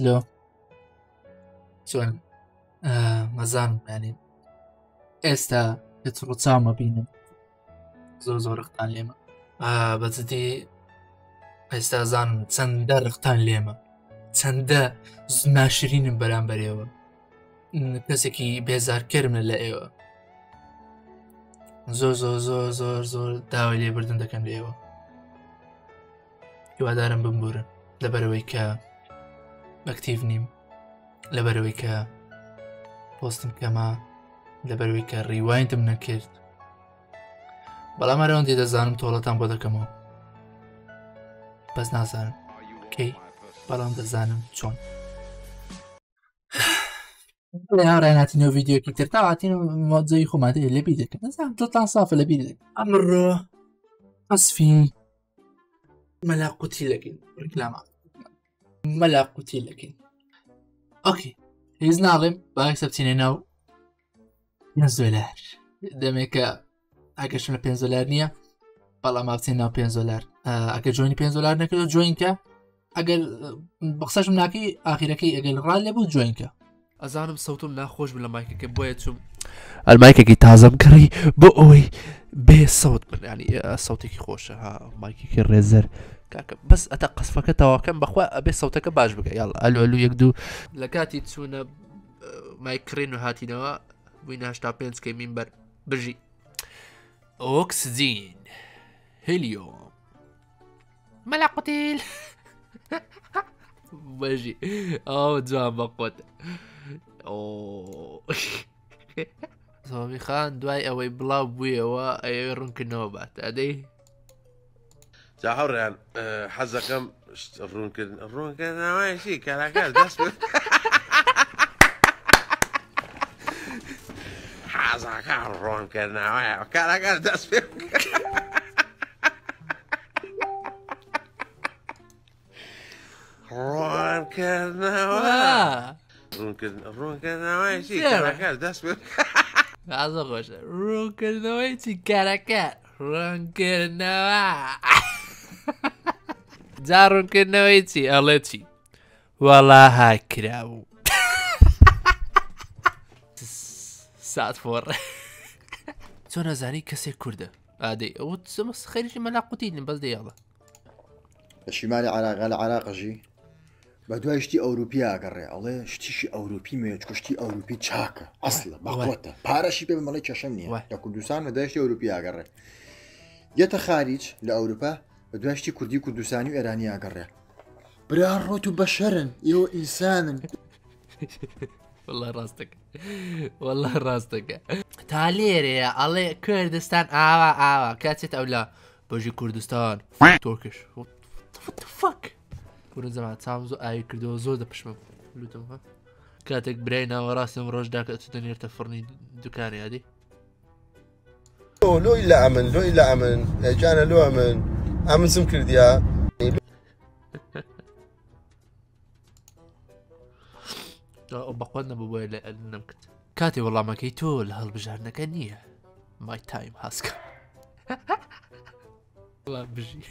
لۆ چۆن مەزانم ینی ئێستا کە چڕ بینن زۆر زۆر ڕقتان لێمە بەجددی ئێستا زانم چەندە ڕقتان لێمە، چەندە ناشرینم بەرامبەرێوە، کەسێکی بێزارکەرم لە ئێوە. زۆر زۆر زۆر زۆر زۆر داوای لێبردن دەکەم لە ئێوە. هیوادارم بمبورن لەبەرەوەی کە ئەکتیڤ نیم، لەبەرەوەی کە پۆستم کەمە، لەبەرەوەی کە rewind م نەکرد. بەڵام هەرەوەندی دەزانم تۆڵەتان بۆ دەکەمەوە، بەس نازانم کەی، بەڵام دەزانم چۆن. بەڵێ هاوڕێیان، هاتینەوە ڤیدیۆکی تر تا هاتین مۆجەی خۆمان دێ لەبیر دەکەن. نەزانم دڵتان سافە لەبیر دەکەن. ئەمڕۆ قەسفی مەلا قوتی لەکەین، ڕیکلامە مەلا قوتی لەکەین. okay هیچ ناڵێم، باکسە بچینە ناو 5 دۆلار. دەمێکە ئەگەشم لە 5 دۆلار نییە، بەڵام بچین ناو 5 دۆلار. ئەگەر join ی 5 دۆلار نەکردو join کە، ئەگەر بەقسەشم ناکەی ئاخیرەکەی ئەگەر ڕا لێ بوو join کە. ئەزانم سەوتم ناخۆش بوو لە مایکەکە، بۆیە چوم ئەلمایکێکی تازەم کڕی بۆ ئەوەی بێ سەوت بن، ینی سەوتێکی خۆشە. ها مایکێکی Razer کاکە، بەس ئەتا قەسفەکە تەواکەم بەخوا ئەبێ سەوتەکە باش بکە. یاڵ ئەلو ئەلو یەک دوو. لە کاتی چوونە مایک کڕین و هاتینەوە بووین 85 کەی مینبەر. بژی ئۆکسجین هیلیۆم مەلا قوتیل بژی. ئەو جوان بەقوت. زۆمی خان دوای ئەوەی بڵاو بوویەوە ئەیەوێ ڕوونکردنەوە بات ئەدەی. جا هاوڕێیان حەزەکەم ڕوونکردن ڕوونکردنەوەیشی کارەکە دەست پێ حەزەکە ڕوونکردنەوەیە کارەکە دەست پێ ڕوونکردنەوە ڕوونکردنەوەیشی کارەکە دەست پێ ئازە خۆشە. ڕوونکردنەوەی چی کارەکە ڕوونکردنەوە؟ جا ڕوونکردنەوەی چی؟ ئەڵێ چی؟ وەڵا هاکرابوو سات فۆڕ. چۆن ئەزانی کەسێک کوردە؟ ئادەی ئەوە خەریکی مەلا قوتین بەس دەیاڵە. لە شیمالی عراق، لە عراقەژی بە دوای شتی ئەوروپی ئاگەڕێ، ئەڵێ شتیشی ئەوروپی مێ، چکە شتی ئەوروپی چاکە، ئەسلە بەقوەتە، پارەشی پێ بمەڵی کێشەم نییە. لە کوردستان بە دوای شتی ئەوروپی ئاگەڕێ، یەتە خاریج لە ئەوروپا بە دوای شتی کوردی کوردستانی و ئێرانی ئاگەڕێ. برا ڕۆت و بەشەرن، ئێوە ئینسانن. والله ڕاستەکە، والله ڕاستەکە. تا لێرەیە ئەڵێ کوردستان ئاوا ئاوا، کاچێت ئەولا بەژی کوردستان تۆکش. What the fuck؟ کورە جەماعەت چاوم زۆر ئاوی کردەوە، زۆر دەپشمم لوتم. ها کاتێک برای ناوەڕاستم ڕۆژدا کە ئەچێتە نێرتە فڕنی دوکانی ئادی. لۆ ئیلا ئەمن، لۆ ئیلا ئەمن جانە، لۆ ئەمن ئەمن چم کردیا؟ بەخوات نەبوو بۆیە لە نەم کرد. کاتێ وەڵامەکەی تۆ لە هەڵبژاردنەکە نییە. My time has come. وەڵا بژی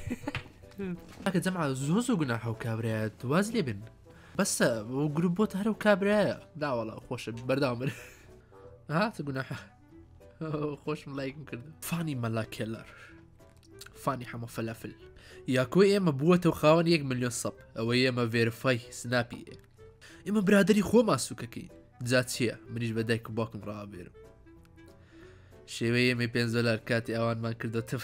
کاکە جەمعە، زۆر زۆر گوناحە و کابرایە واز لێ بن، بەسە گروپ بۆتە هەرە و کابرایە داوەڵا خۆشە بەرداوام بن. هاتە گوناحە، خۆشم لایکم کرد. فانی مەلا کێلەر، فانی حەمە فەلافل. یاکۆ ئێمە بووەتەوە خاوەن 1 میلیۆن sub. ئەوەی ئێمە verify سناپی ئێمە برادری خۆمان سوکەکەین. جا چییە؟ منیش بە دایک و باوکم ڕابێرم. شێوەی ئێمەی 5 دلار کاتی ئەوانمان کردوتە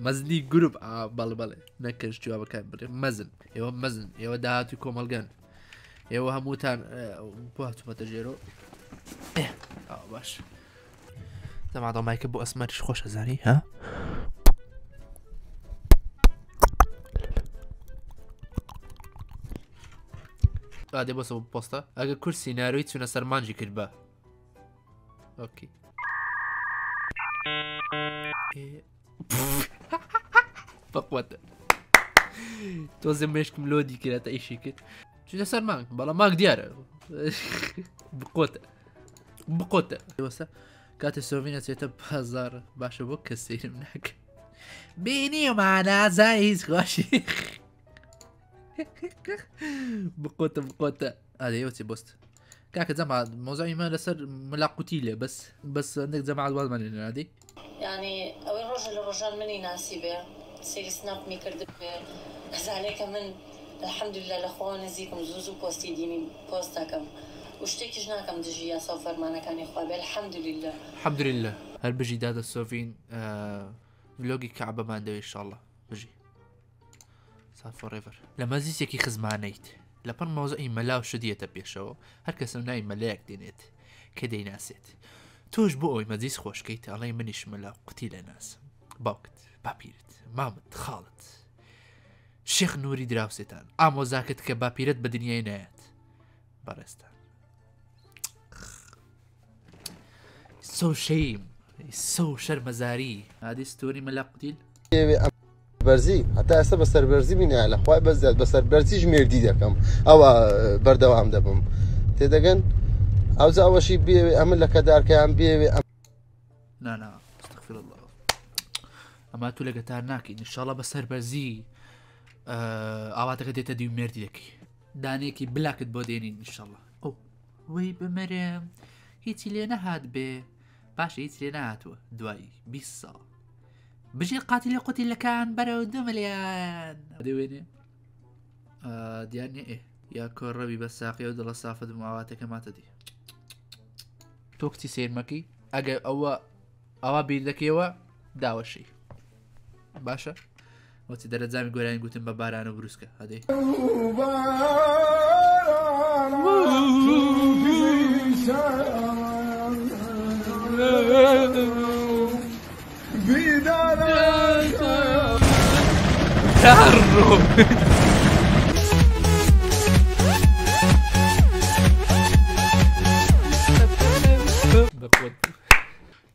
مەزنی گروپ. بەڵێ بەڵێ، نەکەش جوابەکان بڵێ مەزن. ئێوە مەزن، ئێوە داهاتوی کۆمەڵگەن، ئێوە هەمووتان بۆ هاتوومەتە ژێرۆ. باش دەمادە مایکە بۆ ئەسمەریش خۆشە زانی ها. ئادێ بۆ سەبەب پۆستە ئەگە کورسی ناروی چوونە سەرمانجی کرد بە okay بەقوەتە. تۆزێ مێشکم لۆدی کرا تا ئیشی کرد چونە سەر مانگ، بەڵام مانگ دیارە. بقۆتە بقۆتە. وەسە کاتێ سۆڤینە چێتە بازار باشە بۆ کە سەیرم ناکە بینیمانە زای هیچ خۆشی. بقۆتە بقۆتە. ئەدەی چی بۆست کاکە جەماعەت مەوزوعی مە لەسەر مەلا قوتیلە بەس بەس هەندێک جەماعەت وازمان لێ نادەی. یانی ئەوەی ڕۆژێ لە ڕۆژان منی ناسیبێ سەیری سناپمی کردبێ ئەزانێ کە من الحمدللە لە خواوە نزیکم زوو زوو پۆستی دینی پۆست ئەکەم و شتێکیش ناکەم دژی یاسا و فەرمانەکانی خوا بێ الحمدللە. الحمدللە هەر بژی دادە سۆڤین ڤلۆگی کەعبەمان دەوێ ئیشاڵڵا بژی. ساد فۆڕێڤەر لە مەجلیسێکی خزمانەیت لەپڕ مەوزعی مەلا و شت یەتە پێشەوە هەر کەسەو ناوی مەلایەک دێنێت کە دەیناسێت تۆش بۆ ئەوەی مەجلیس خۆشکەیت ئەڵێی منیش مەلا قوتی لە ناسم باوکت باپیرت مامت خاڵت شێخ نوری دراوسێتان ئامۆزاکت کە باپیرت بە دنیای نایەت بەڕێزتان سۆ شەیم سۆ شەرمەزاری هادی ستۆری مەلا قوتیل بەرزی هەتا ئێستا بە سەربەرزی بینە لە خوای بەزیاد بە سەربەرزیش مێردی دەکەم ئەوە بەردەوام دەبم تێدەگەن ئەوجا ئەوەشی بێوێ ئەمن لە کەدارکەیان بێوێ ئەم نانا استغفر الله ئەما تو لەگەتار ناکەین انشاءالله بە سەربەرزی ئاواتەکە دێتە دی و مێردی دەکەی دانەیەکی بلاکت بۆ دێنین انشاءالله ئەو وەی بمرم هیچی لێ نەهات بێ باشە هیچ لێ نهاتووە دوای 20 ساڵ بژی قاتیلی قوتیلەکان بەرەو دو ملیان دەوێنێ دیار نییە ئێ یا کۆڕەوی بە ساقی و دڵە سافت ماواتەکە ماتە دی تۆ کچی سیرمەکەی ئەگەر ئەوە ئەوە بیر دەکەیەوە داوەشی باشە وەچی دەرەجامی گۆرانی گوتن بە باران و بروسکە هەدەی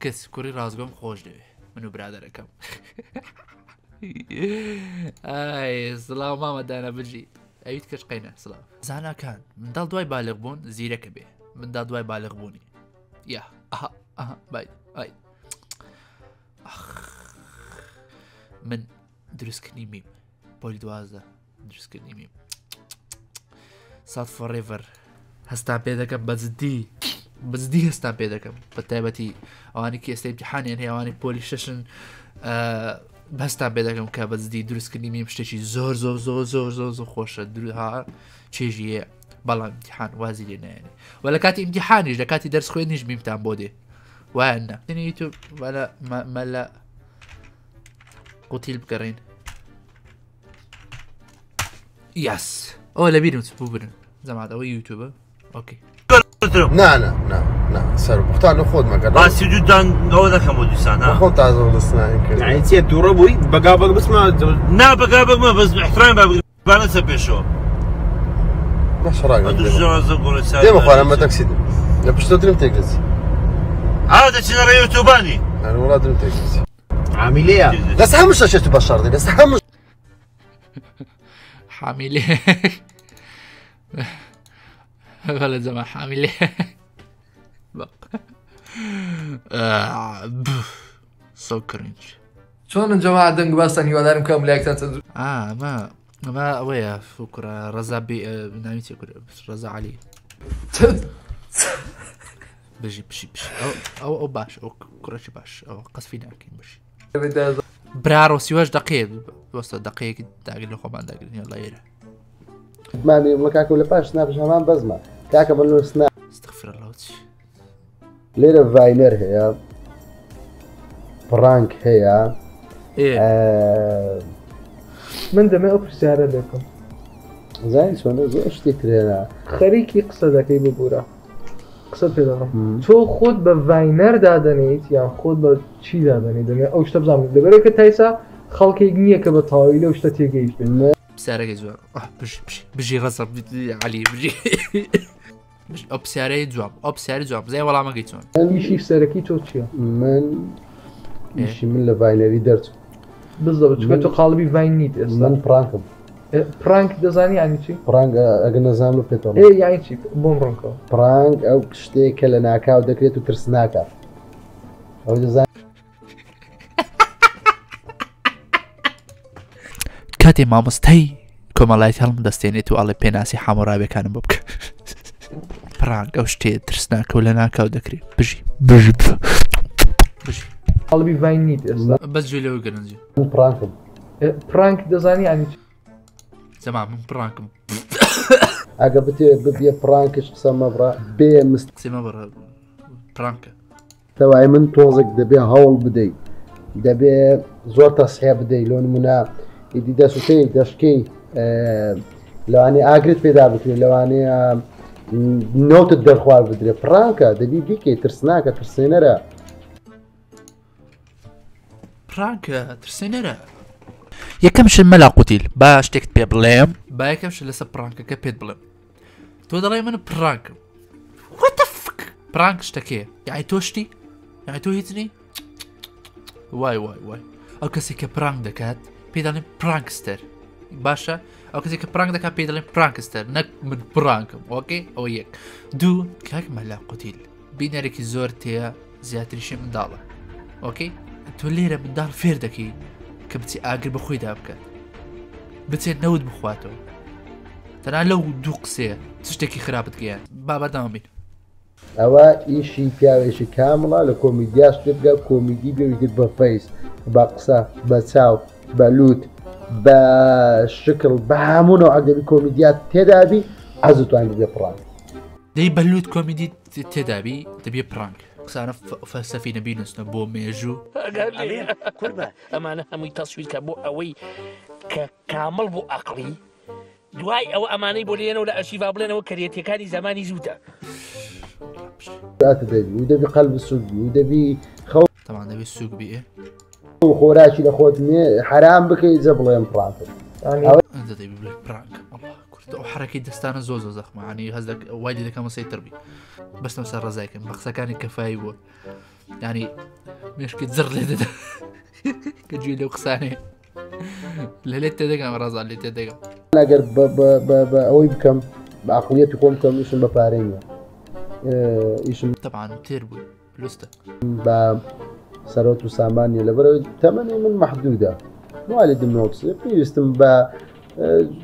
کەس کوڕی ڕاستگۆم خۆش دەوێ من و برادەرەکەم ئای سڵاو مامە دانا بژی ئەویت کەش قەینە سڵاو زاناکان منداڵ دوای بالغ بوون زیرەکە بێ منداڵ دوای بالغ بوونی یا ئەها ئەها بای ئای من دروستکردنی میم پۆلی 12 دروستکردنی میم سات فۆڕێڤەر هەستان پێ دەکەم بە جدی بەجدی هەستان پێ دەکەم بە تایبەتی ئەوانی کە ئێستا امتحانیان هەیە ئەوانی پۆلی شەشن هەستان پێ دەکەم کە بەجدی دروستکردنی میم شتێکی زۆر زۆر زۆر زۆر زۆر زۆر خۆشە درها چێژی هەیە بەڵام امتحان وازی لێ نایەنێ و لە کاتی امتحانیش لە کاتی دەرس خوێنیش میمتان بۆ دێ وایە نا یوتیوب مەلا مەلا قوتیل بگەڕین یاس ئەوە لەبیرم چ ببرن جەماعەت ئەوە یوتیوبە ئۆکەی نا نا نا نا سەر بوختان و خۆت مەکە باسی دوودان ئەوە دەکەم بۆ دیسان ها خۆم تازە دەستنایم کرد یعنی چیە تووڕە بووی بەگا بەگ بچمە نا بەگا بەگمە بەس احترام با بانە سەر پێشەوە باشە ڕاگەم دوو ژۆزە گوڵی سار دێمە خوارە مە تەکسی دم لە پشتۆ درم تێک دەچی ئا دەچینە ڕێ یوتیوبانی هەر وڵا درم تێک دەچی عامیلەیە دەست هەموو شەشێت بە شەڕ دەست هەموو حامیلێ بەڵێ جەما حامیلێ سۆ کرنج چۆنن جەماعەت دەنگ باستان هیوادارم کە ملایکتان چەند ئەمە ئەمە ئەوەیە کوڕە ڕەزا ناوی چی کوڕە ڕەزا عەلی بژی بژی بژی ئەو ئەو باش ئەو کوڕێکی باش ئەو قەسفی ناکەین بژی برا ڕۆسیوەش دەقەیە وەستە دەقەیەکی داگر لە خۆمان داگرین یاڵا ئێرە مامی بڵێ کاکە لە پاش سناپش هەمان بەزمە کاکە بە لۆ سناپ استغفر الله چی لێرە ڤاینەر هەیە پڕانک هەیە من دەمێ ئەو پرسیارە لێ بکەم زانی چۆنە زۆر شتی ترێنە خەریکی قسە دەکەی ببوورە قسە پێ دەڵێم تۆ خۆت بە ڤاینەر دادەنێیت یان خۆت بە چی دادەنێیت دەمێ ئەو شتە بزانم لەبەرەوە کە تایسا خەڵکێک نییە کە بە تەواوی لەو شتە تێگەیشت بێت پرسیارەکەی جوان بژی بژی بژی ڕەزا عەلی بژی ئەو پرسیارەی جواب ئەو پرسیاری جواب بزای وەڵامەکەی چۆن ئیشی سەرەکی تۆ چییە؟ من ئیشی من لە ڤاینەری دەرچوو بالضبط چونکە تۆ قاڵبی ڤاین نیت ئێستا من prank م prank دەزانی یعنی چی؟ prank ئەگەر نەزانم لە پێتەوە ئێ یعنی چی بۆم ڕوونکەوە prank ئەو شتێک کە لە ناکاو دەکرێت و ترسناکە ئەو دەزان کاتێ مامۆستای کۆمەڵایەتی هەڵم دەستێنێت و ئەڵێ پێناسی حامۆرابەکانم بۆ بکە. prank ئەو شتێ ترسناکە و لە ناکاو دەکرێت. بژی بژی بژی. قاڵبی Vine نیت ئێستا. بەس گوێ لەوە گرنجی. من prank م. prank دەزانی یانی چ؟ جەما من prank م. ئەگە بتەوێ ببیە prank ش قسە مەبڕە بێ مست. قسەی مەبڕە prank ە. تەوای من تۆزێک دەبێ هەوڵ بدەی دەبێ زۆر تەسحێ بدەی لۆ نمونە ئیدی دەسوتەی دەشکەی لەوانەیە ئاگرت پێدا بکرێت لەوانەیە نەوتت دەرخوار بدرێ prank ە دەبی بیکەی ترسناکە ترسێنەرە. prank ە ترسێنەرە. یەکەم شت مەلا قوتیل با شتێکت پێ بڵێم با یەکەم شت لەسەر prank ەکە پێت بڵێم تۆ دەڵێ من prank م What the fuck prank شتەکەیە یعنی تۆ شتی یعنی تۆ هیچ نی وای وای وای ئەو کەسێک کە prank دەکات پێ دەڵێن prankster باشە ئەو کەسێک کە prank دەکات پێی دەڵێن prankster نەک من prank م okay ئەوە یەک دوو کاک مەلا قوتیل بینەرێکی زۆر تێیە زیاتریشی منداڵە okay تۆ لێرە منداڵ فێر دەکەی کە بچی ئاگر بە خۆیدا بکات بچێت نەوت بخواتەوە تەنها لەو دوو قسەیە چ شتێکی خراپت گەیاند با بەردەوام بین. ئەوە ئیشی پیاوێکی کامڵە لە کۆمیدیاش تێبگا کۆمیدی بێ ئیتر بە face بە قسە بە چاو بە لوت بە شکڵ بە هەموو نەوعەک دەبی کۆمیدیات تێدابی عەزوتوان ببێ prank. دەی بە لوت کۆمیدی تێدابی دەبیە prank. قسانە فەلسەفی نەبی نووسنە بۆ مێژوو. کوربە ئەمانە هەمووی تەسویر کە بۆ ئەوەی کە کامڵ بوو ئەقڵی دوای ئەوە ئەمانەی بۆ لێنەوە لە ئەرشیڤا بڵێنەوە کەرێتیەکانی زەمانی زووتە. دەبی و دەبی قەلب سوک بی و دەبی خەو تەمان دەبی سوک بی ئێ. و خۆراکی لە خۆت نێ حەرام بکەی جە بڵێم prank م. ئەنجا دەبی بڵێ prank م ئەڵا کورد ئەو حەرەکەی دەستانە زۆر زۆر زەخمە ینی هەز وای لێ دەکەم سەیتر بی بەستم سەر ڕزایکەم بە قسەکانی کەفایی بووە ینی مێشکی زڕ لێ دەدا کە گوێ لەو قسانەیە لە لێت تێدەگەم ڕازان لێت تێدەگەم. ئەگەر بە ئەوەی بکەم بە عقلیەتی خۆم بکەم ئیشم بە پارەی نییە ئیشم تەبان تێر بووی لوستە بە سەرۆت و سامان نیە لەبەرەوەی تەمەنی من مەحدودە موالیدم نۆکسێ پێویستم بە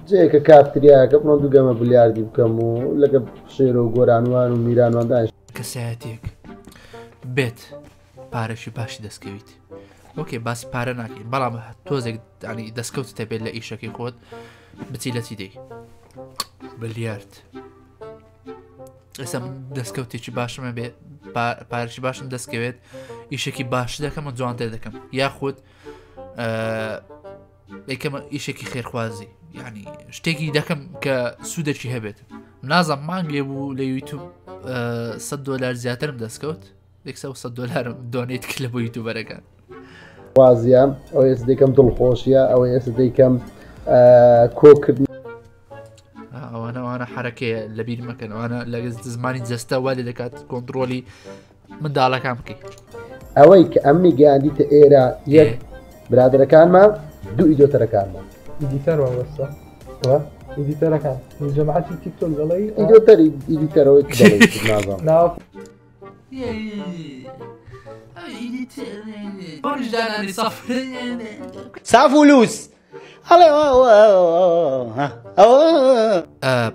جێکە کافتریاکە بڕۆن دوو گەمە بلیاردی بکەم و لەگە شێرە و گۆرانوان و میرانوان دانیش کەسایەتێک بێت پارەشی باشی دەستکەویت okay باسی پارە ناکەین بەڵام تۆزێک ینی دەستکەوت تەبێت لە ئیشەکەی خۆت بچی لە چی دەی بلیارد ئێستا من دەستکەوتێکی باشمە بێ پارەی باشم دەستکەوێت ئیشێکی باش دەکەم و جوانتر دەکەم یاخود یکەمە ئیشێکی خێرخوازی یعنی شتێکی دەکەم کە سوودێکی هەبێت نازم مانگێ بوو لە یوتوب 100 دلار زیاترم دەستکەوت یەکسەر 100 دلارم donate کرد لە بۆ یوتوبەرەکان. وازیە ئەوە ئێستا دەیکەم دڵخۆشیە ئەوە ئێستا دەیکەم کۆکردن. ئەوانە ئەوانە حرەکەیە لەبیر مەکەن ئەوانە لە زمانی جەستە وا لێ دەکات کۆنتڕۆلی منداڵەکان بکەیت. ئەوەی کە ئەمنی گەیاندیتە ئێرە یەک برادەرەکانمە دوو editor ەکانمە. editor مامۆستا editor ەکان جەماعەتی تیکتۆک دەڵێی editor ی editor ەوەی دەڵێی ناو ساف و لوس ئەڵێ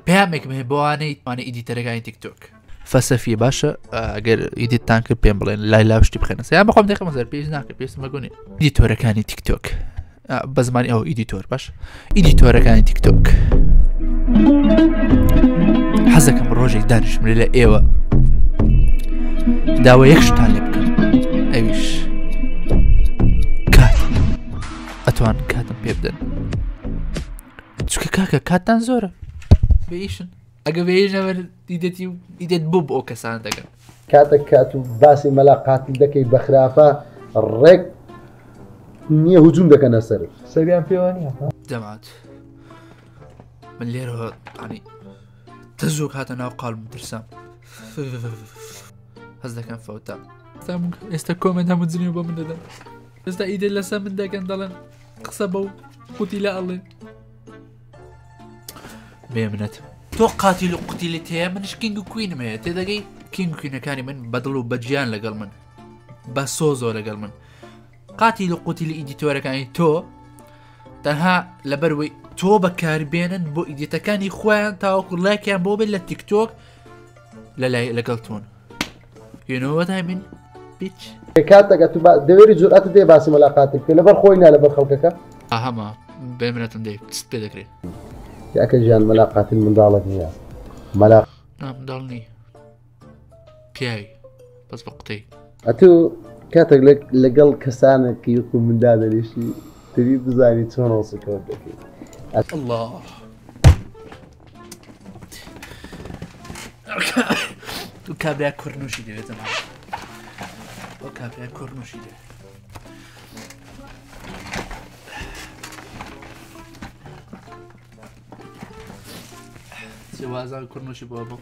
پامێکم هەیە بۆوانەی توانە editor ەکانی تیکتۆک فەسەفیە باشە ئەگەر edit تان کرد پێم بڵێن لای لاشتی بخێنە سیان بەخۆم دەخەمە سەر پێویست ناکە پێویستم بەگونی editor ەکانی تیکتۆک بە زمانی ئەو editor باش editor ەکانی تیکتۆک حەزەکەم ڕۆژێک دانیشم لە ئێوە داوا یەک شتان لێ بکەم ئەویش کات ئەتوان کاتم پێ بدەن چونکە کاکە کاتتان زۆرە بێیشن ئەگە بێژەوە دیدەتی و دیدەت بۆ بۆ کەسان دەگەن. کاتەک کات و باسی مەلا قاتل دەکەی بە خراپە ڕێک نییە هجوم دەکەنە سەرت. سەریان پێوە نییە ها؟ جەماعەت من لێرەوە عنی تەزۆک هاتە ناو قاڵم ترسام هەز دەکەم فەوتام ئێستا comment هەموو جنێو بە من دەدەن ئێستا edit لەسەر من دەکەن دەڵێن قسە بەو قوتی لە ئەڵێ بێ منەت تۆ قاتیل و قوتیلت هەیە منش king و queen م هەیە تێدەگەی king و queen ەکانی من بەدڵ و بەگیان لەگەڵ من بە سۆزۆ لەگەڵ من قاتیل و قوتیلی editor ەکانی تۆ تەنها لەبەروەی تۆ بەکاربێنن بۆ edit ەکانی خۆیان تاوەکو لایکیان بۆ بێت لە تیکتۆک لە لای لەگەڵ تۆن. You know what I mean bitch. کاتەکە تو دەوێری جورئەتت دێ باسی مەلا قاتل بکەی لەبەر خۆی نا لەبەر خەڵکەکە. ئاهەمە بێ منەتم دێ چت پێ دەکرێ. کاکە ژیان مەلا قاتل منداڵێک نییە مەلا. نا منداڵ نی پیاوی بەس بە قوتەی. ئەتو کاتێک لەگەڵ کەسانێکی وەکو من دادەنیشی دەبی بزانی چۆن هەڵسوکەوت دەکەی. اللە. کابرا کوڕنوشی دەوێت زەمان ئەو کابرا کوڕنوشی دەوێت. وازان کوڕنوشی بۆ بۆ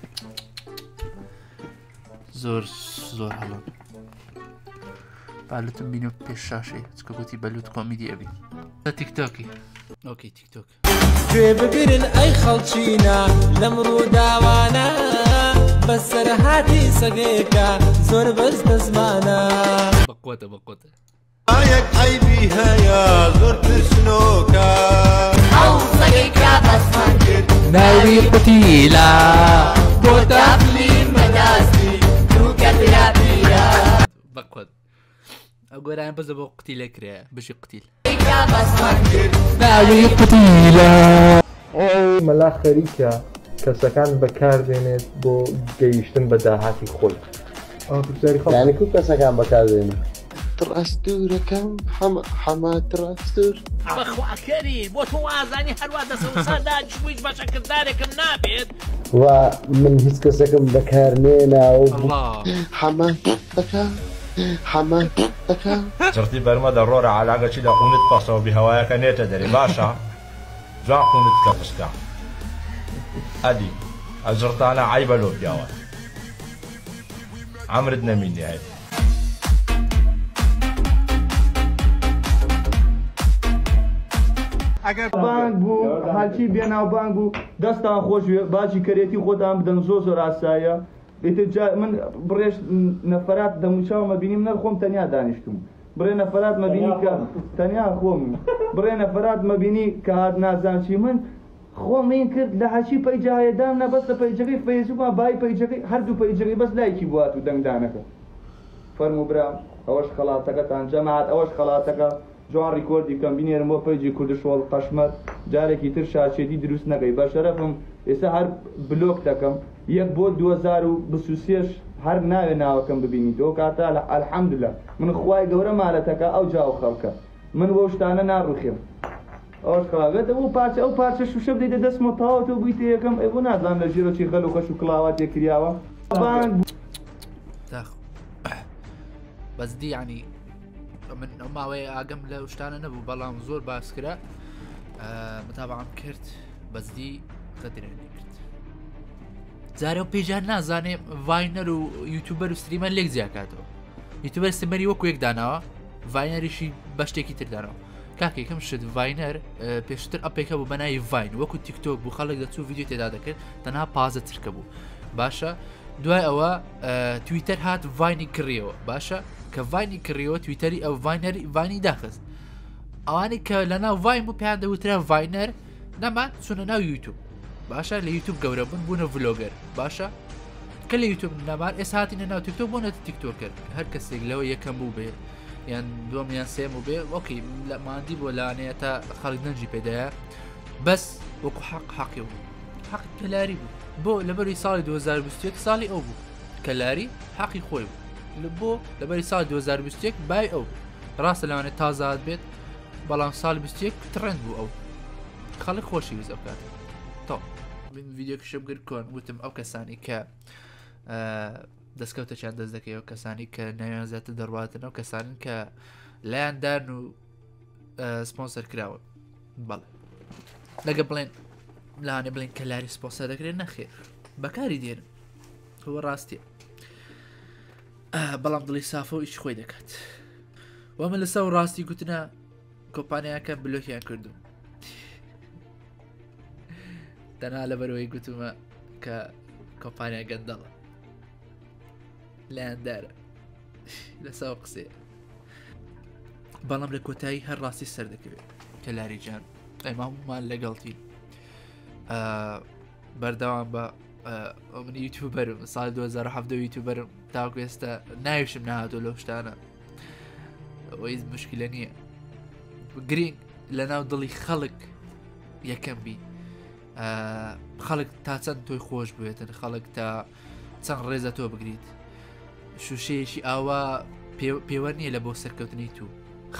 زۆر زۆر هەڵە بالوتم بینە پێش شاشەی چکە گوتی بەلوت کۆمیدی ئەبی لە تیکتۆکی ئۆکەی تیکتۆک. گوێ بگرن ئەی خەڵکینە لەم ڕووداوانە بەسەرهاتی سەگێکە زۆر بەس دەزمانە. بەقوەتە بەقوەتە. یەک عەیبی هەیە زۆر ترسنۆکە. ئەو سەگەی کە بەسمان کرد ناوی قوتیلە. بۆ تافلی مەداستی دووکە تراپیرە. بەقوەت ئەو گۆرانیە بەس بۆ قوتیلە کرایە بژی قوتیل. ناوی قوتیلە. مەلا خەریکە کەسەکان بەکاردێنێت بۆ گەیشتن بە داهاتی خۆی. ئەوە پرسیاری خەڵکە. یانی کو کەسەکان بەکاردێنی؟ تڕاستورەکەم حەمە حەمە تڕاستور. بەخوا کەری بۆ تۆ وازانی هەروا دەسەوسا دانیشم هیچ بەشە کردارێکم نابێت. و من هیچ کەسێکم بەکار نێناوە و ئەڵا. حەمە دەکا حەمە دەکا. جڕتی بەرمە دە ڕۆرە عەلاگە چی لە قونت پەسەوە بی هەوایەکە نێتە دەرێ باشە جوان قونت کە پسکە ئەدی ئە جڕتانە عەیبە لۆ پیاوان عەمرت نەمینێ هەی. ئەگەر بانگ بوو هەرچی بێناوبانگ بوو دەستان خۆش بێ باجی کەرێتی خۆتان بدەن زۆر زۆر ئاساییە ئیتر جا من بڕێش نەفەرات دەموچاومە بینیم نەر خۆم تەنیا دانیشتوم بڕێ نەفەرات مەبینی کە تەنیا خۆم بڕێ نەفەرات مەبینی کە هات نازان چی من خۆم این کرد لە هەرچی پەیجە هەیە دام نا بەس لە پەیجەکەی فەیسبوکما بای پەیجەکەی هەردوو پەیجەکەی بەس لایکی بوات و دەنگدانەکە فەرموو برام ئەوەش خەڵاتەکەتان جەماعەت ئەوەش خەڵاتەکە جوان ڕیکۆردی بکەم بینێرم بۆ پەیجی کوردشۆڵ قەشمەر جارێکی تر شاچێتی دروست نەکەی بەشەرەفم ئێستا هەر بلۆک دەکەم یەک بۆ 2023 ش هەر ناوێ ناوەکەم ببینیت ئەو کاتە الحمدللە من خوای گەورە مالەتەکە ئەو جاو خەڵکە من وەو شتانە ناڕوخێم ئەوەش خراپە ئەو پارچە ئەو پارچە شوشە بدەیتە دەستمەوە تەواو تۆ بوویتە یەکەم ئەی بۆ نازانم لە ژێرەوە چی غەل و غەش و کڵاواتێ کریاوە بانگ بەس دی یعنی من ئەو ماوەیە ئاگەم لە شتانە نەبوو بەڵام زۆر باس کرا متابعم کرد بەزدی غەدرێن کرد جارە و پێیجان نازانێ Viner و YouTuber و streamer لێک جیاکاتەوە YouTuber streamer ی وەکو یەک داناوە Viner یشی بە شتێکی تر داناوە کاکە یەکەم شت Viner پێشتر app ێکە بوو بەناوی Vine وەکو تیکتۆک بوو خەڵک دەچوو ڤیدیۆ تێدا دەکرد تەنها پازە چرکە بوو باشە دوای ئەوە تویتەر هات Vine ی کڕیەوە باشە کە Vine ی کڕیەوە تویتەری ئەو Viner ی Vine ی داخست ئەوانەی کە لە ناو Vine بوو پێیان دەوترا Viner نەمان چوونە ناو یوتوب باشە لە یوتوب گەورە بوون بوونە vlogger باشە کە لە یوتوب نەمان ئێستا هاتینە ناو تیکتۆک بوونە TikToker هەر کەسێک لەوە یەکەم بوو بێ یان دووەم یان سێم و بێ okay لە مادی بۆ لانەیە تا خەڵک دەنجی پێدایە بەس وەکو حەق حەقی بوو حەق کەلاری بوو بۆ لەبەری ساڵی 2021 ساڵی ئەو بوو کەلاری حەقی خۆی بوو لە بۆ لەبەری ساڵی 2021 بای ئەو بوو ڕاستە لەوانێت تازات بێت بەڵام ساڵ 21 trend بوو ئەو خەڵک خۆشی ویست ئەو کاتە تۆ من ڤیدیۆکەشم کرد کۆن وتم ئەو کەسانی کە دەستکەوتەکیان دەست دەکەوە کەسانی کە ناویان زیاتر دەڕواتن ئەو کەسانن کە لایەن دان و سپۆنسەر کراون بەڵێ لەگە بڵێن لانێ بڵێن کە لاری سپۆنسەر دەکرێت نەخێر بەکاری دێنم ئەوە ڕاستیە بەڵام دڵی سافە و ئیش خۆی دەکات وە من لەسەر ڕاستی گوتنە کۆمپانیاکە بلۆکیان کردوم تەنها لەبەرەوەی گوتومە کە کۆمپانیا گەندەڵە لایەندارە لەسەر قسەیە بەڵام لە کۆتایی هەر ڕاستی سەر دەکەوێت کە لاریجان ئێمە هەمومان لەگەڵتین بەردەوام بە من YouTuber م ساڵ 2017 YouTuber م تاکو ئێستا ناویشم نهاتۆ لەو شتانە. ئەوەی مشکلە نییە، گرینگ لە ناو دڵی خەڵک یەکەم بی. خەڵک تا چەند تۆی خۆش بێتن، خەڵک تا چەند ڕێزە تۆ بگریت. شوشەیەکی ئاوا پێوەر نییە لە بۆ سەرکەوتنی تو.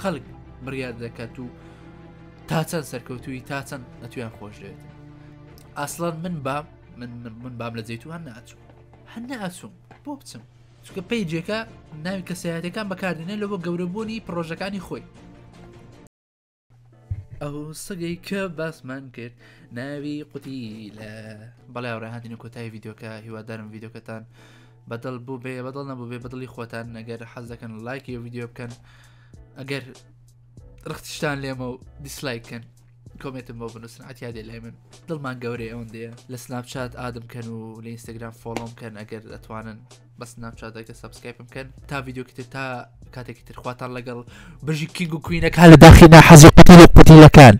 خەڵک بڕیار دەکات و تا چەند سەرکەوتوی، تا چەند ئەتویان خۆش دەوێت. ئاسڵان من بام من من بام لە جێتو هەر ناچوم، هەر ناچوم. بۆ بچم؟ چونکە page ێکە ناوی کەسایەتەکان بەکاردێنێ لە بۆ گەورەبوونی پرۆژەکانی خۆی. ئەو سەگەی کە باسمان کرد ناوی قوتیلە. بەڵێ هاوڕێ هاتینە کۆتایی ڤیدیۆکە، هیوادارم ڤیدیۆکەتان بەدڵ بوو بێ، بەدڵ نەبوو بێ بەدڵی خۆتان. ئەگەر حەز دەکەن لایکی ڤیدیۆ بکەن، ئەگەر ڕختشتان لێمە و dislike کەن comment م بۆ بنووسن، عتیادێ لای من دڵمان گەورەی ئەوەندەیە. لە سناپچات add م کەن و لە ئینستاگرام follow م کەن ئەگەر ئەتوانن، بە سناپچاتەکە subscribe م بکەن. تا ڤیدیۆکی تر، تا کاتێکی تر، خواتان لەگەڵ. بژی king و queen ەکان لە داخی ناحەزی قوتیل و قوتیلەکان.